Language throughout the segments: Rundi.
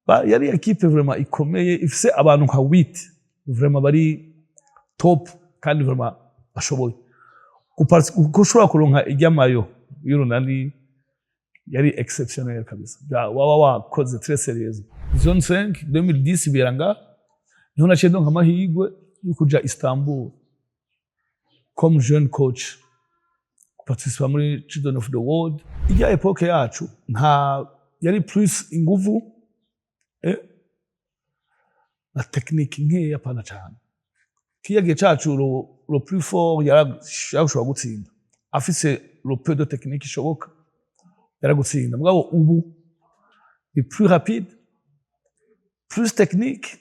Yari équipe vraiment ikomeye, ifise abantu nka 8 vraiment bari top kandi vraiment bashoboye. Kuko ushobora kuronka irya maillot y'Urunani yari exceptionnel kabisa. Waba wakoze très sérieuse. Zone 5 2010 ibera nga niho naciye ndonka amahirwe yo kuja Istanbul comme jeune coach, participa muri Children of the World. Irya époque yacu nta yari plus inguvu na technique nkeya, pana cane. Kiya gihe cacu le plus fort yarashobora gutsinda afise le peu de technique ishoboka, yaragutsinda. Mugabo ubu ni plus rapide, plus technique,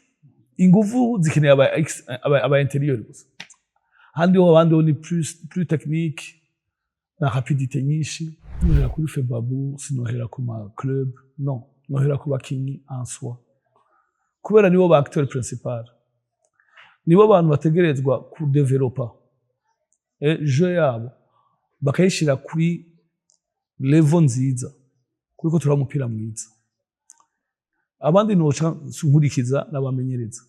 inguvu zikeneye aba intérieur gusa. Ahandi ho, abandi ho ni plus technique na rapidité nyinshi. Nohera kuri FEBABU, sinohera ku ma club, non, nohera ku bakinyi en soi, kubera nibo ba acteur principal, nibo bantu bategerezwa kudevelopa jeu yabo bakayishira kuri level nziza, kuko turaba umupira mwiza. Abandi noca nkurikiza n'abamenyereza.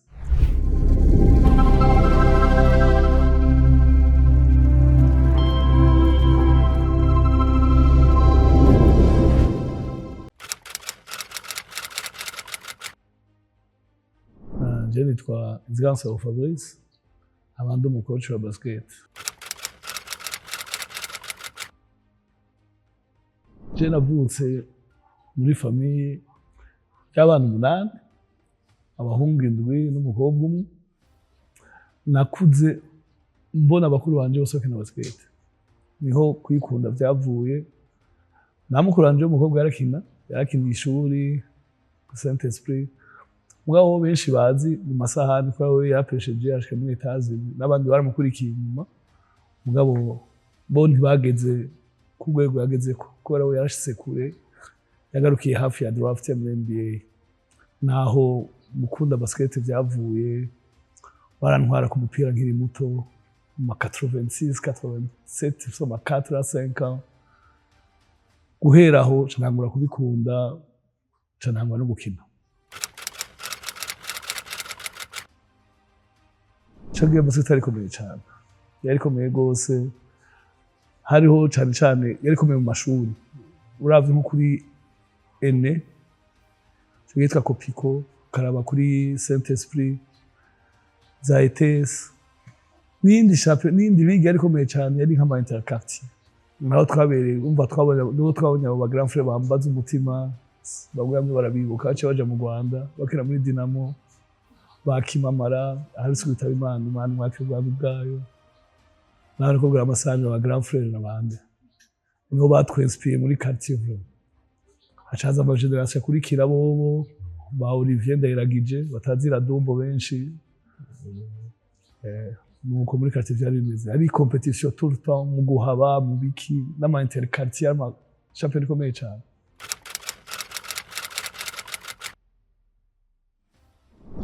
Je nitwa Nzigansabo Fabrice, abandi umu coach wa basket. Je navutse muri famille y'abana umunani, abahungu indwi n'umukobwa umwe. Nakuze mbona bakuru banje bose bakina basket, niho kuyikunda byavuye. Na mukuru wanje w'umukobwa yarakina ishuri Saint Esprit, mugabo benshi bazi mu masahani kubera we yarapesheje ashika muri Etats-Unis, n'abandi baramukurikiye inyuma, mugabo bo ntibageze ku rwego yagezeko kubera we yarashitse kure, yagarukiye hafi ya draft ya muri NBA. Naho gukunda basket byavuye. Barantwara ku mupira nkiri muto mu ma 86, 87, so ma 4 à 5 ans. Guhera aho nca ntangura kubikunda, nca ntangura no gukina. Ico gihe basket yari ikomeye cane, yari ikomeye gose. Hariho cane cane yari ikomeye mu mashuri. Uravye nko kuri ene, ico yitwa Kopiko, ukaraba kuri Saint Esprit, za ETS n'iyindi champion n'iyindi ligue yari ikomeye cane, yari nk'ama interquartier. Naho twabereye, umva, twabonye, niho twabonye abo ba grand frère bambaza umutima. Bamwe bamwe barabibuka, baciye baja mu Rwanda bakina muri Dinamo, bakimamara aharutse kwitaba Imana, Imana imwakire ubwami bwayo. Naho niko bwa amasano ba grand frère n'abandi niho batwinspiye muri quartier vraiment. Hacaza ama génération akurikira, bobo ba Olivier Ndayiragije batazira Dumbo benshi. Nuko muri quartier vyari bimeze, ari compétition tout le temps mu guhaba, mu biki, n'ama interquartier, ama champion ikomeye cane.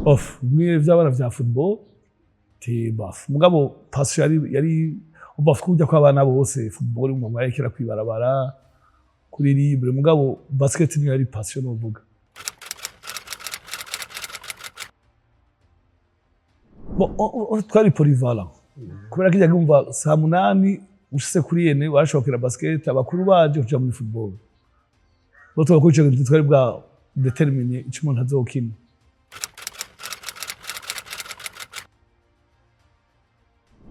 Off bimwe vy'abana vya football ti baf, mugabo passion yari baf kujya kw'abana bose football, umuntu yarekera kwibarabara kuri libre, mugabo basket niyo yari passion novuga. Bon, twari polyvalent kubera ko ijya kumva saa 8 ushitse kuri yene warashobora basket, abakuru baje kuja muri football. Bo twakora ico kintu, twari bwa déterminer ico umuntu azokina.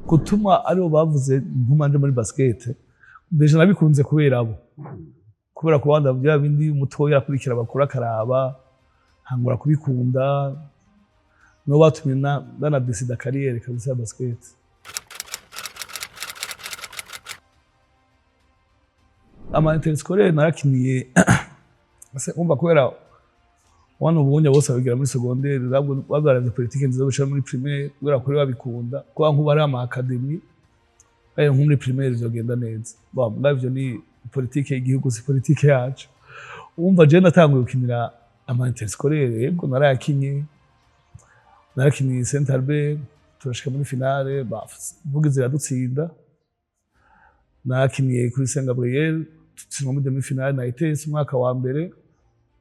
Gutuma aribo bavuze ntuma nje muri basket, déjà nabikunze kubera abo, kubera kubanda bya bindi mutoya akurikira abakuru akaraba, ntangura kubikunda. Nibo batumye nana décida carrière kabisa ya basket. Ama interscolaire narakiniye. Ese umva, kubera wana ubunye bose babigira muri secondaire, ntabwo babaravye politike nziza gushira muri primaire, kubera kuri babikunda, kuba nkuba ari ama academy ayo nko muri primaire vyogenda neza. Bon, mugabo ivyo ni politike y'igihugu, si politike yacu. Umva, je natanguye gukinira ama interscolaire, yego narayakinye, narakiniye Saint Albert, turashika muri finale, vuga ziradutsinda. Narakiniye kuri Saint Gabriel, dutsindwa muri demi finale na ETS umwaka wa mbere.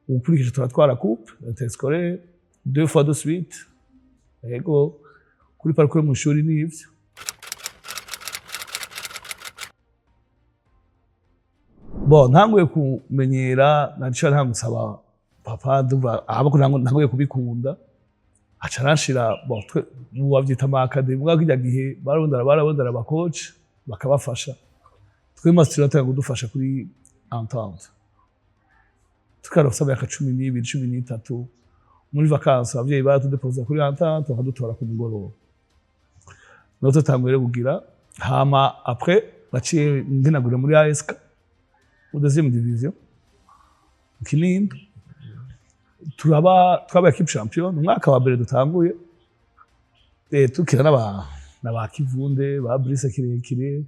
Ukurikije turatwara coupe interscolaire deux fois de suite. Yego, kuri parcours mu ishuri nivyo. Bon, ntanguye kumenyera, naciye ntangusaba papa, ndumva ahaba ko ntanguye kubikunda, aca aranshira. Bon, twe mu bavyita ama académie, mugabo kirya gihe barondera aba coach bakabafasha. Twe masitiri atanga kudufasha kuri Entente, tukaronsa imyaka 12, 13, muri vacances abavyeyi baratudepoza kuri Entente, bakadutora ku mugoroba, niho tutanguye kugira. Hama après naciye nginagurira muri ASK mu deuxième division mu Kinindo, turaba twabaye équipe champion umwaka wa mbere dutanguye, tukira n'aba Kivunde, ba Brice Kirekire.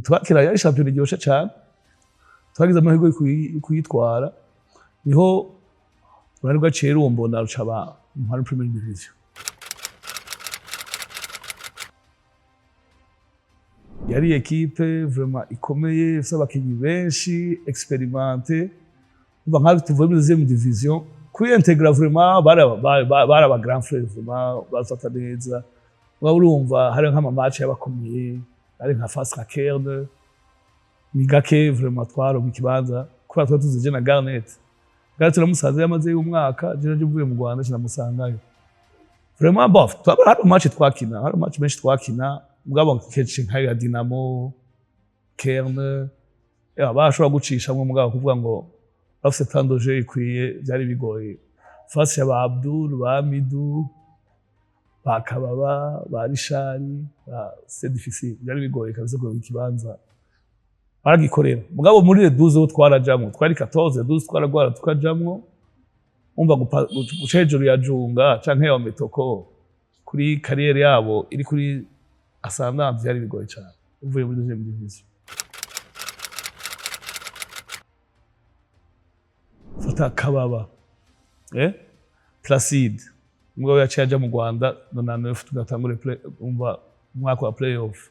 Twakira, yari champion iryoshe cane, twagize amahirwe yo kuyitwara. Niho urari rwaciye rumbona, rucaba muri première division. Yari équipe vraiment ikomeye, ifise abakinyi benshi expérimentés. Umva, nka tuvuye muri deuxième division kwiintegra, vraiment bari aba grand frère, vraiment bafata neza. Mugabo urumva hari nk'ama match yabakomeye, ari nka face nka Kerne, ni gake vraiment twaronka ikibanza, kubera twari tuzi je na Garnet. Garnet namusanze yamazeyo umwaka, je naje mvuye mu Rwanda kinamusangayo. Vraiment, bon, hari match twakina, hari match menshi twakina, mugabo kenshi nka ya Dinamo, Kerne, ya bashobora gucishamwo, mugabo kuvuga ngo bafise temps de jeu ikwiye byari bigoye face ya ba Abdul, ba Midu, ba Kababa, ba Rishari, ba c'est difficile, byari bigoye kabisa kuronka ikibanza. Baragikorera, mugabo muri les 12 ho twarajamwo, twari 14, 12 twaragwara tukajamwo. Umva, guca hejuru ya Junga canke ya Metoko kuri carrière yabo iri kuri ascendante, byari bigoye cyane uvuye muri deuxième division. Fata Kababa, Placide, mugabo yaciye aja mu Rwanda 99, tugatangura play, umva umwaka wa playoff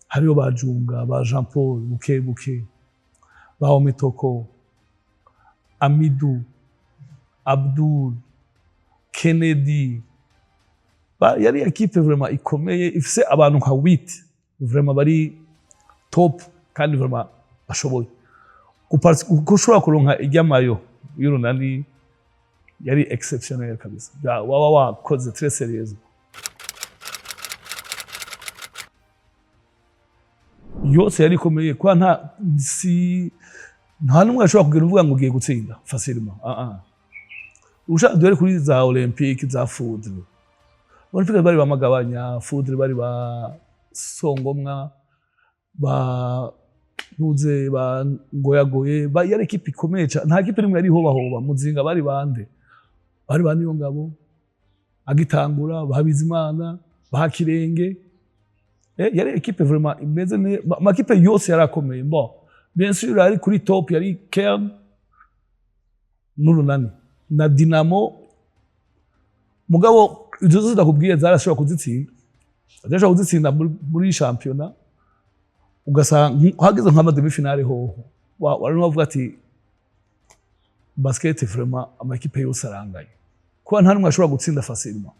hariyo ba Junga, ba Jean Paul buke buke, ba Ometoko, Amidou, Abdul, Kennedy, yari équipe vraiment ikomeye, ifise abantu nka 8 vraiment bari top kandi vraiment bashoboye. Kuko ushobora kuronka iryamayo y'Urunani yari exceptionnel kabisa. Waba wakoze très sérieuse. Yose yari ikomeye, kwa nta si nta n'umwe ashobora kugira uvuga ngo ugiye gutsinda facilement. Ah ah, ushaka duhere kuri za Olympique, za Foudre. Olympique bari bamagabanya, Foudre bari ba Songomwa, ba Ntuze, ba Ngoyagoye, ba yari équipe ikomeye cyane, nta équipe nimwe yari hobahoba. Muzinga bari bande? Bari ba Niyongabo agitangura, ba Bizimana, ba Kirenge. Yari équipe vraiment imeze neza, amakipe yose yarakomeye. Bon, bien sûr yari kuri top yari Kern n'Urunani na Dinamo, mugabo izo zose ndakubwiye zarashobora kuzitsinda, zarashobora kuzitsinda muri shampiyona. Ugasanga hageze nk'ama demi-finale hoho wari wavuga ati basket vraiment amakipe yose arangaye, kuba nta n'umwe ashobora gutsinda facilement.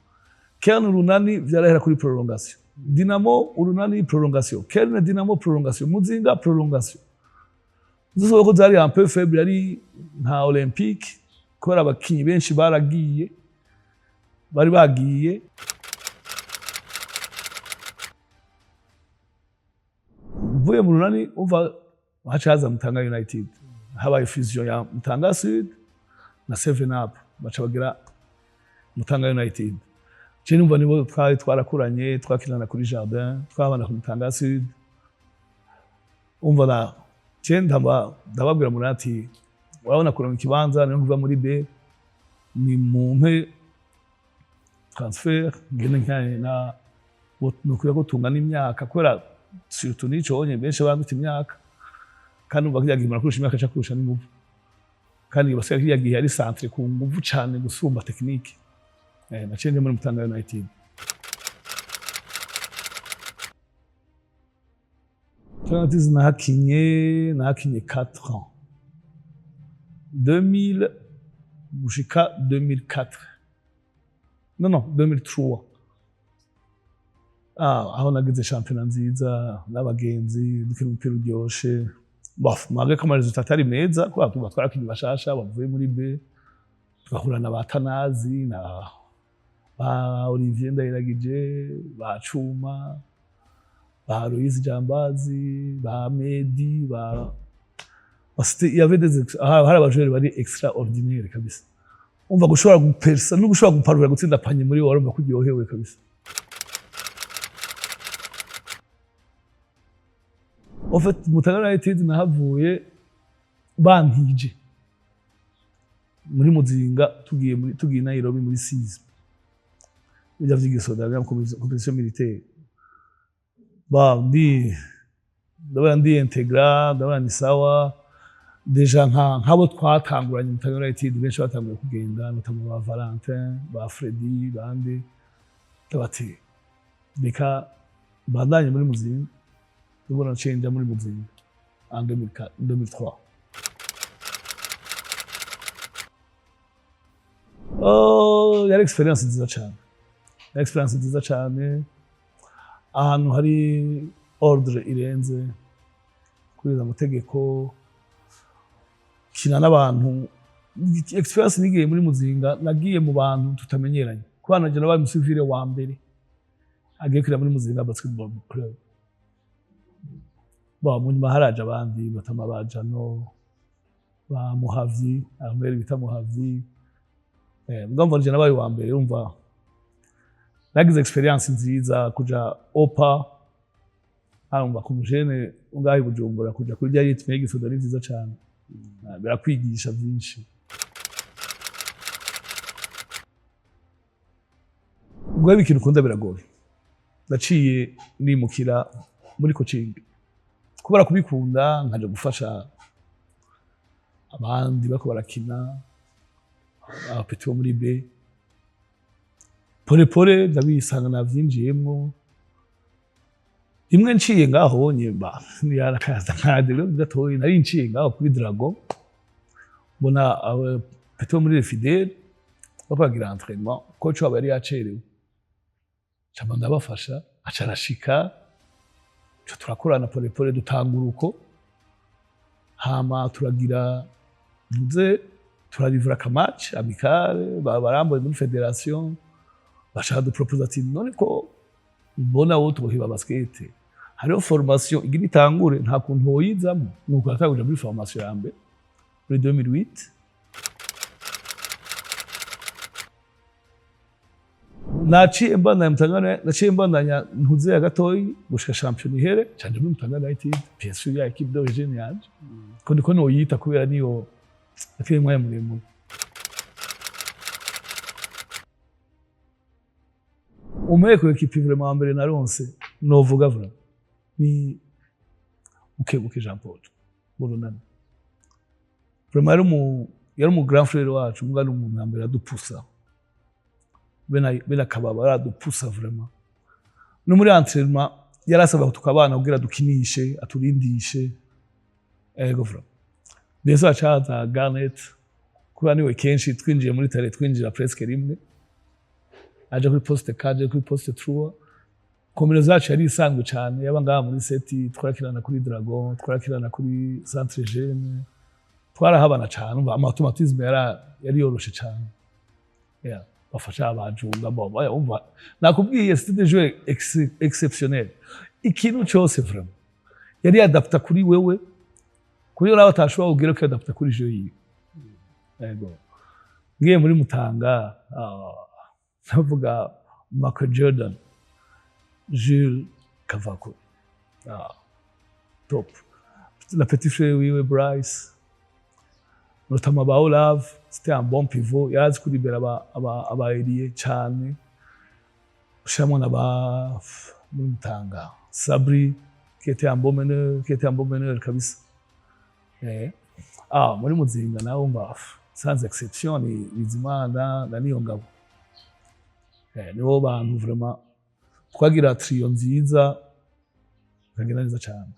Kern, Urunani vyarahera kuri prolongation, Dinamo, Urunani prolongation, Kern, Dinamo prolongation, Muzinga prolongation. Zose ko zari un peu faible yari nka Olympique, kubera abakinyi benshi baragiye, bari bagiye. Mvuye mu Runani, umva, haca haza Mutanga United. Habaye fusion ya Mutanga Sud na Seven Up, baca bagira Mutanga United. Je numva nibo twari twarakuranye, twakinana kuri jardin, twabana ku Mutanga Sud. Umva, na je ndaba ndababwira muri ati urabona kuronka ikibanza niyo kuva muri B, ni mumpe transfert ngende nkane na nukwiye ko tungana imyaka, kubera surtout nico onye benshi bandutse imyaka. Kandi umva, kirya gihe umuntu akurusha imyaka aca kurusha n'inguvu, kandi basigaye kirya gihe yari centre ku nguvu cane gusumba technique. Naciye nje muri Mutanga United. Mutanga United nahakinye 4 ans. 2000 gushika 2004, non, 2003. Aho nagize shampiyona nziza n'abagenzi, dukina umupira uryoshe. Bof, malgré ko ama résultats atari meza, kubera tuba twarakinye bashasha bavuye muri B, tugahura na ba Tanazi na ba Olivier Ndayiragije, ba Cuma, ba Aloise Jambazi, ba Medi, ba il y avait des hari aba joueurs bari extraordinaire kabisa. Umva, gushobora gupersa no gushobora guparura, gutsinda panier muri wowe, urumva ko uryohewe kabisa. En fait, Mutanga United nahavuye bantije muri Muzinga, tugiye Nairobi muri sisme bijya vy'igisoda bya compétition militaire. Ba ndi ndabona ndi integra, ndabona ni sawa. Déjà nk'abo twatanguranye Mutanga United, benshi batanguye kugenda, notamment ba Valentin, ba Freddy, bande. Ndabati reka mbandanye muri Muzinga. Ubwo naciye nja muri Muzinga en 2004, 2003. Oh, yari expérience nziza cyane, yari expérience nziza cyane. Ahantu hari ordre irenze, kuriza amategeko, kina n'abantu. Expérience nigiye muri Muzinga, nagiye mu bantu tutamenyeranye, kubana naje nabaye umusivile wa mbere agiye kwira muri Muzinga Basketball Club. Ba mu nyuma haraje abandi batama, ba Jano, ba Muhavyi, Ahmed bita Muhavyi. Mbwa mva nje nabaye wa mbere. Urumva nagize expérience nziza kuja opa arumva ku mujene ngaho i Bujumbura, kuja kuri rya rythme y'igisoda ni vyiza cane. Birakwigisha vyinshi. Guheba ikintu ukunda biragoye. Naciye nimukira muri coaching kubera kubikunda, nkaja gufasha abandi bako barakina, aba petits bo muri B. Pole pole ndabisanga navyinjiyemwo. Rimwe nciye ngaho nyemba yarakaza nkade gatoyi, nari nciye ngaho kuri Dragon, mbona aba petits bo muri Les Fidèles bako bagira entraînement, coach wabo yari yacerewe, cama ndabafasha, aca arashika, ca turakorana. Pole pole dutangura uko, hama turagira ntuze, turarivura aka match amical. Baramboye muri fédération, bashaka duproposa ati none ko mbona wowe tubohiba basket, hariho formation igira itangure, nta kuntu woyizamo. Nuko natanguje muri formation ya mbere muri 2008. Naciye mbandanya Mutanga, naciye mbandanya ntuze ya gatoyi gushika champion ihere, canje muri Mutanga United, bien sûr ya équipe d'origine yanje, ko niko noyita kubera niyo nateye umwanya muremure. Umweko équipe vraiment wa mbere naronse, novuga vraiment ni Bukebuke Jean Paul Burunani. Vraiment yari umu grand frère wacu, mbwa ni umuntu wa mbere adupusa bene akababa, aradupusa vraiment. No muri entraînement yarasaba tukabana kugira dukinishe, aturindishe. Ego, vraiment. Bien sûr acaza Garnet, kubera niwe kenshi twinjiye muri terrain, twinjira presque rimwe, aje kuri poste 4, aje kuri poste 3. Combinaison zacu yari isanzwe cyane, yaba ngaha muri seti, twarakirana kuri Dragon, twarakirana kuri Centre Jeune, twarahabana cyane. Umva, ama automatisme yari yoroshe cyane. Yeah. Bafasha abajunga bo baya. Umva, nakubwiye, c'était des joueurs exceptionnels. Ikintu cyose vraiment yari adapta kuri wewe, kuri nawe atashobora kugira ko adapta kuri jeu yiwe. Yego, ngiye muri Mutanga, ndavuga Michael Jordan, Jules Kavako, top, la petit frère wiwe Bryce, notamment ba Olave. C'était un bon pivot, yarazi kuribera aba ailier cyane. Ushiramwo na ba muri Mutanga Sabri, qui était un bon meneur, qui était un bon meneur kabisa. Muri Muzinga nawe umva, sans exception ni Bizimana na Niyongabo. Nibo bantu vraiment twagira trio nziza, ikagenda neza cyane.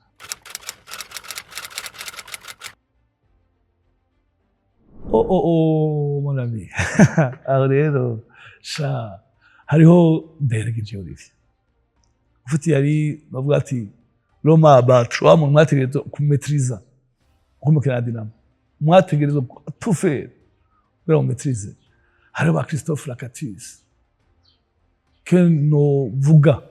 Oh oh, mon ami, aho rero sha hariho Ndayiragije Olivier. Ufite yari bavuga ati Roma bacu wa muntu mwategerezwa kumetriza nko na Dinamo, mwategerezwa tout faire kugira ngo maîtrise. Hariho ba Christophe Lakatos que novuga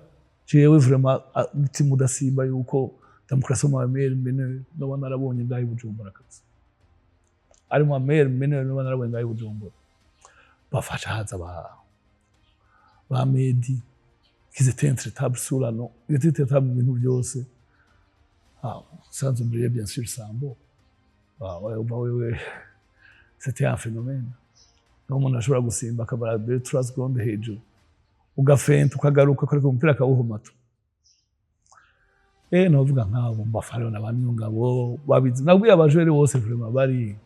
jewe vraiment umutima udasimba yuko demokarasi mu meilleur meneur noba narabonye ngaho i Bujumbura kabisa, ari mu meilleur meneur noba narabonye ngaho i Bujumbura. Bafasha haza ba Medi qu'ils étaient intraitables sur la non, ils étaient intraitables mu bintu byose. Ah, sans oublier bien sûr Sambo. Ah, ouais, bah, ouais, ouais. C'était un phénomène. Niho umuntu ashobora gusimba akabara 2-3 secondes hejuru, ugafenta, ukagaruka ukareka umupira akawuhumata. Novuga nk'abo mbafana na ba Niyongabo babizi, nabwiye aba joueurs bose vraiment bari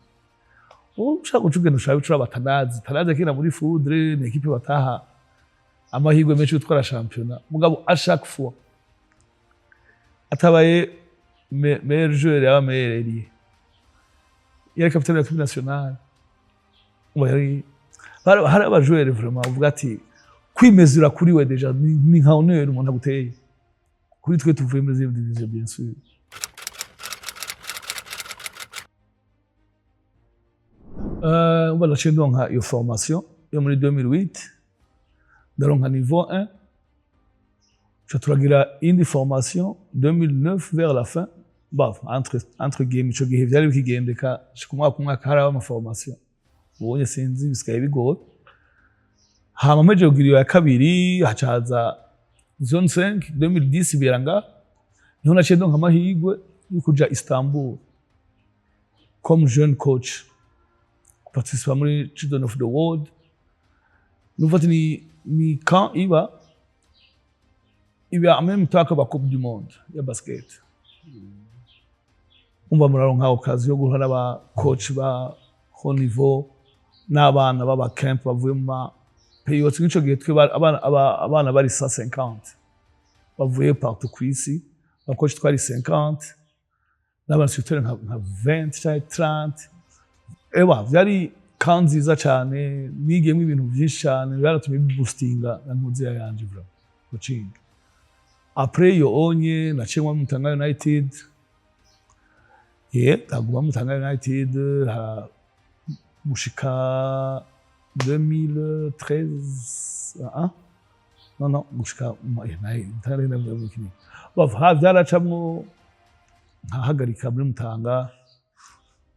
ushaka guca ugenda ushaka gucura batanazi tanazi akina muri Foudre, ni équipe bataha amahirwe menshi yo gutwara shampiyona, mugabo à chaque fois atabaye meilleur joueur yaba meilleur ailier, yari capitaine de l'équipe nationale. Uba yari hari aba joueurs vraiment uvuga ati kwimezura kuri we déjà ni nka honneur umuntu aguteye kuri twe tuvuye muri deuxième division, bien sûr. Umva naciye ndonka iyo formation yo muri 2008, ndaronka niveau 1, ca turagira indi formation 2009 vers la fin. Bah, entre guillemets, ico gihe vyari bikigendeka shika umwaka umwaka hariho ama formation, ubonye sinzi bisigaye bigoye. Hama mpejeje kugira iyo ya kabiri, haca haza zone 5 2010 ibera ngaha, niho naciye ndonka amahirwe yo kuja Istanbul comme jeune coach, participa muri Children of the World. Nuvuga ati ni camp iba en même temps que ba Coupe du Monde ya basket. Umva muraronka occasion yo guhura n'aba coach ba haut niveau n'abana b'aba camp bavuye mu ma pays yose. Nk'ico gihe twe abana bari 150 bavuye partout ku isi, aba coach twari 50 n'aba instructeur nka 20 canke 30. Ewa vyari camp nziza cane, nigiyemo ibintu vyinshi cane byaratumye boostinga na ntuziya yanje vraiment coaching. Après iyo onye naciye nko Mutanga United, ye ndaguma Mutanga United gushika 2013. Ah non non, gushika naye Mutanga United kinini. Bava vyaracamwo nkahagarika muri Mutanga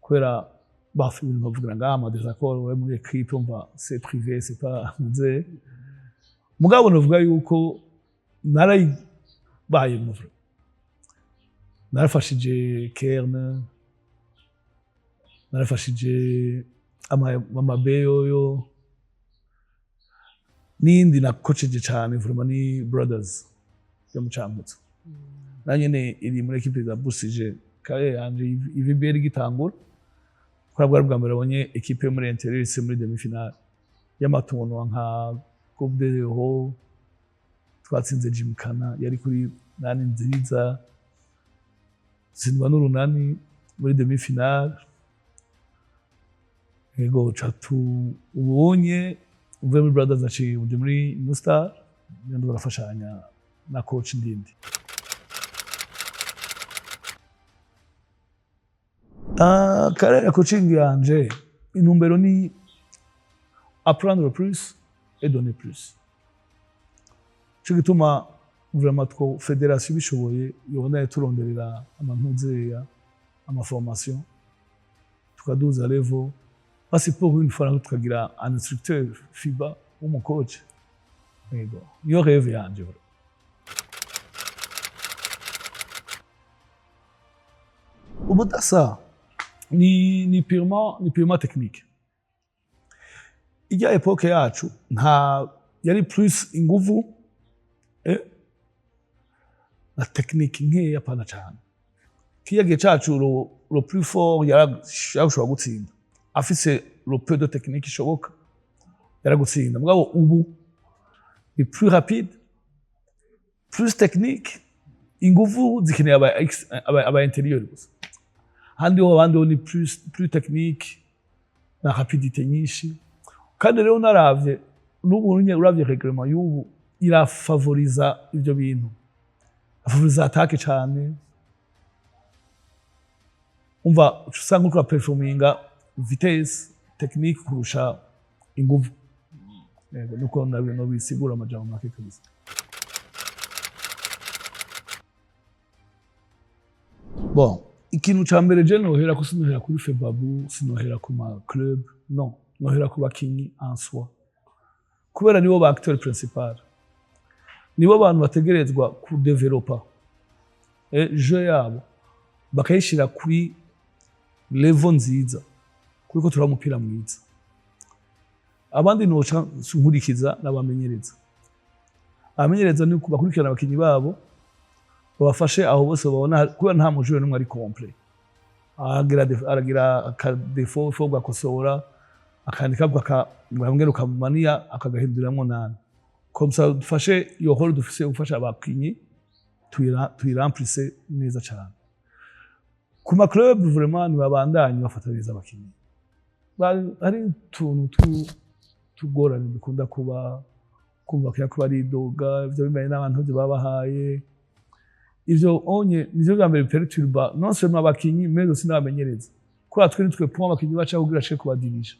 kubera bafu ibintu bavugira ngaha ama désaccord ouais, muri équipe umva c'est privé, c'est pas nze. Mugabo novuga yuko narayibaye muvre, narafashije Kerne, narafashije amabeyoyo n'iyindi nakoceje cane vraiment ni Brothers yo mu Cankuzo, na nyene iri muri équipe za Busije carrière yanje IVBR igitangura, kubera bwari bwa mbere abonye équipe yo muri intérieur ise muri demi-finale y'ama tournois nka Coupe de l'Euro. Twatsinze Gymkhana yari kuri nani nziza, tsindwa n'Urunani muri demi-finale. Ego catu ubonye uvuye muri Brothers aciye uje muri New Star, niyo barafashanya na coach Ndindi. Ah, carrière ya coaching yanje intumbero ni apprendre plus et donner plus. Cyo gituma vraiment two fédération bishoboye yobona turonderera amantuzeya ama formation, tukaduza level basi pour une fois natwe tukagira un instructeur FIBA w'umu coach. Yego, niyo rêve yanje bro. Ubudasa ni purement technique. Ijya époque yacu nta yari plus inguvu na technique nkeya pana cyane. Kiya gihe cacu le plus fort yarashobora gutsinda afise le peu de technique ishoboka, yaragutsinda. Mugabo ubu ni plus rapide, plus technique, inguvu zikeneye aba intérieur gusa, ahandi ho abandi ho ni plus technique. Na rapidité nyinshi. Kandi rero unaravye n'ubu nyene, uravye règlement y'ubu irafavoriza ivyo bintu, favoriza attaque cane. Umva, uca usanga uriko uraperforminga vitesse, technique kurusha inguvu. Yego, nuko nobisigura amajambo make kabisa. Bon, ikintu ca mbere je nohera ko, sinohera kuri FEBABU, sinohera ku ma club, non, nohera ku bakinyi en soi, kubera nibo ba acteur principal, nibo bantu bategerezwa kudevelopa jeu yabo, bakayishira kuri level nziza, kuriko turaba umupira mwiza. Abandi noca nkurikiza n'abamenyereza. Abamenyereza ni bakurikirana abakinyi babo, babafashe aho bose babona, kubera nta mu joueur n'umwe ari complet. Aragira aka défaut, faut gakosora, akandika bwambwira ukamumaniya akagahinduramwo nani. Comme ça dufashe iyo rôle dufise, gufasha abakinyi, tuyiramplise neza cane. Ku ma club, vraiment ntibabandanye bafata neza abakinyi. Hari utuntu tugorane dukunda kuba, kumva ko baridoga ivyo bimanye n'abantu ivyo babahaye. Ivyo onye nivyo vya mbere biperturba non seulement abakinyi, mais aussi n'abamenyereza, kubera twe nitwe point abakinyi baca kugira ashike kubadirisha.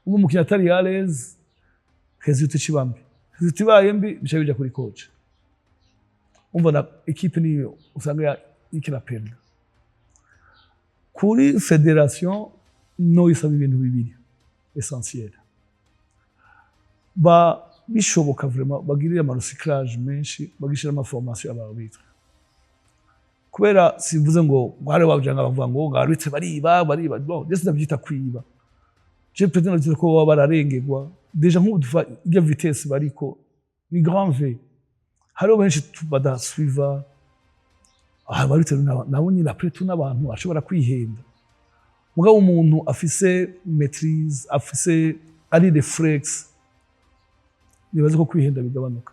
Ubu umukinyi atari à l'aise, résultat iba mbi. Résultat ibaye mbi, bica bija kuri coach. Umva, na équipe niyo usanga iriko iraperdre. Kuri fédération no isaba ibintu bibiri essentiel: ba bishoboka vraiment bagirire ama recyclage menshi, bagishira ama formation aba arbitre, kubera simvuze ngo hari wabjanga bavuga ngo arbitre bariba, bariba. Bon, je sinabyita kwiba, je peut-être navyita ko baba bararengerwa. Déjà nk'ubu dufa irya vitesse bariko ni grand V, hariho benshi badasuiva. Aha arbitre nabo nyine, après tout n'abantu bashobora kwihenda. Mugabo umuntu afise maîtrise, afise ari réflexe, nibaze ko kwihenda bigabanuka.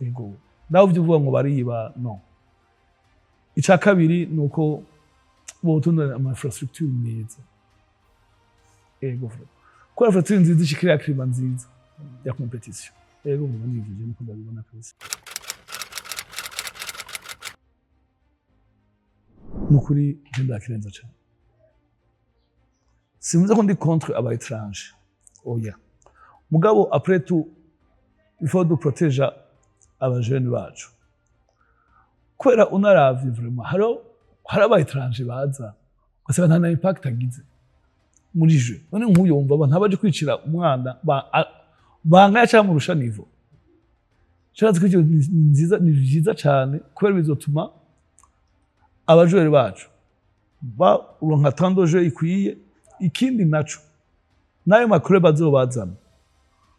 Yego, nawe uvyo uvuga ngo bariba, non. Icya kabiri ni uko botunda ama infrastructure meza. Yego, vraiment, kuko infrastructure nziza ishikira climat nziza ya compétition. Yego, vraiment nivyo je niko ndabibona kabisa. Nukuri je ndakirenza cyane. Simvuze ko ndi contre aba étranger, oya. Mugabo après tout, il faut du protéger aba jeunes bacu, kubera unaravye vraiment haro hari aba étranger baza ugasanga nta na impact agize muri jeu. None nk'uyu wumva abantu ntabaje kwicira umwana bangaya cyangwa murusha niveau. Nshatse ko ivyo ni nziza, ni vyiza cyane, kubera bizotuma aba joueurs bacu baronka temps de jeu ikwiye. Ikindi naco, n'ayo ma club azobazana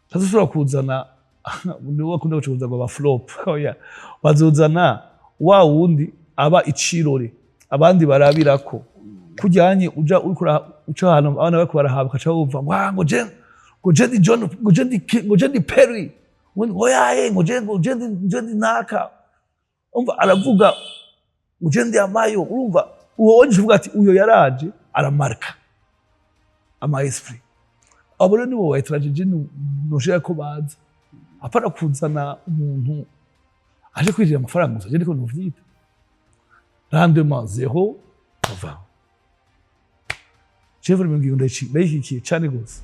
ntazosubira kuzana nibo bakunda gucuruza ngo ba flop. Oya, bazozana wa wundi aba icirore abandi barabirako. Kujyanye uja uriko uca ahantu abana bariko barahabwa, ukaca wumva ngo ah, ngo je ndi John, ngo je ndi ngo je ndi Perry, ngo yaye, ngo je ndi naka. Umva, aravuga ngo je ndi Amayo. Urumva uwo wonje uvuga ati uyo yaraje aramarka ama esprit. Abo rero nibo ba étranger je noshaka ko baza, apana kuzana umuntu aje kwinjira amafaranga gusa. Je ndiko nuvyita rendement zéro. Enfin, je vraiment ngiye ndayishyigikiye cyane gose.